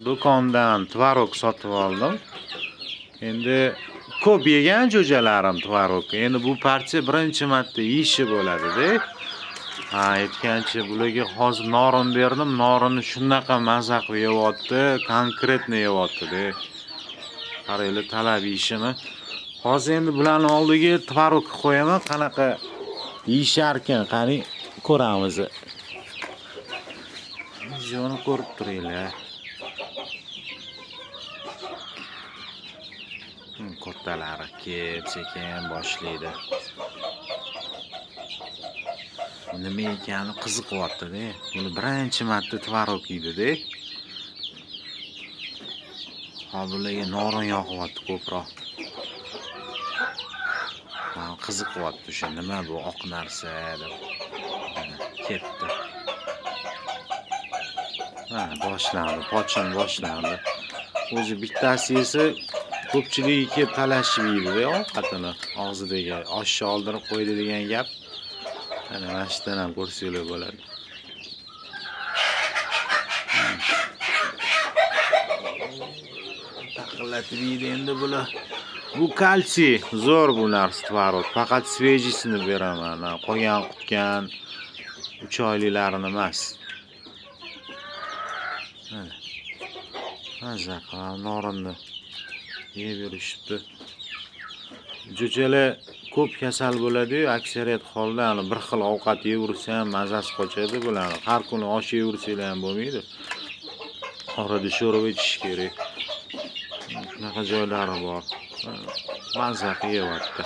Do'kondan tvorog sotib oldim. Endi ko'p yegan jo'jalarim tvorog. Endi bu parcha birinchi marta yeyishi bo'ladi-da. Ha, aytgancha bularga hozir norin berdim. Norinni shunaqa maza qilib yeyapti, konkretно yeyapti-da. Qaranglar talab yeyishini. Hozir endi bularni oldiga tvorog qo'yaman, qanaqa yeyisharkan, qani ko'ramiz. Videoni ko'rib turinglar. Kattalari kelib sekin boshlaydi. Nima ekani qiziqyapti-da. Buni birinchi marta tvorog yeydi-da. Hozir bularga norin yoqyapti ko'proq. Ha, qiziqyapti o'sha nima bu oq narsa deb. Mana ketdi. Mana boshlandi, pochin boshlandi. O'zi bittasi yesa ko'pchiligi kelib talashib yeydi-da ovqatini, og'zidagi oshni oldirib qo'ydi degan gap. Mana shu yerdan ham ko'rsanglar bo'ladi. Taqillatib yeydi endi bular. Bu kalsiy, zo'r bu narsa tvorog. Faqat svejisini beraman. Qolgan qutgan 3 oyliklarini emas. Mana. Mazza qilib norinni yeb yurishibdi. Jo'jalar ko'p kasal bo'ladi-yu, aksariyat holda ani bir xil ovqat yeyaversa ham mazasi qochadi bularni. Har kuni osh yeyaversanglar ham bo'lmaydi. Orada sho'rva ichish kerak. Shunaqa joylari bor. Mazza qilib yeyapti.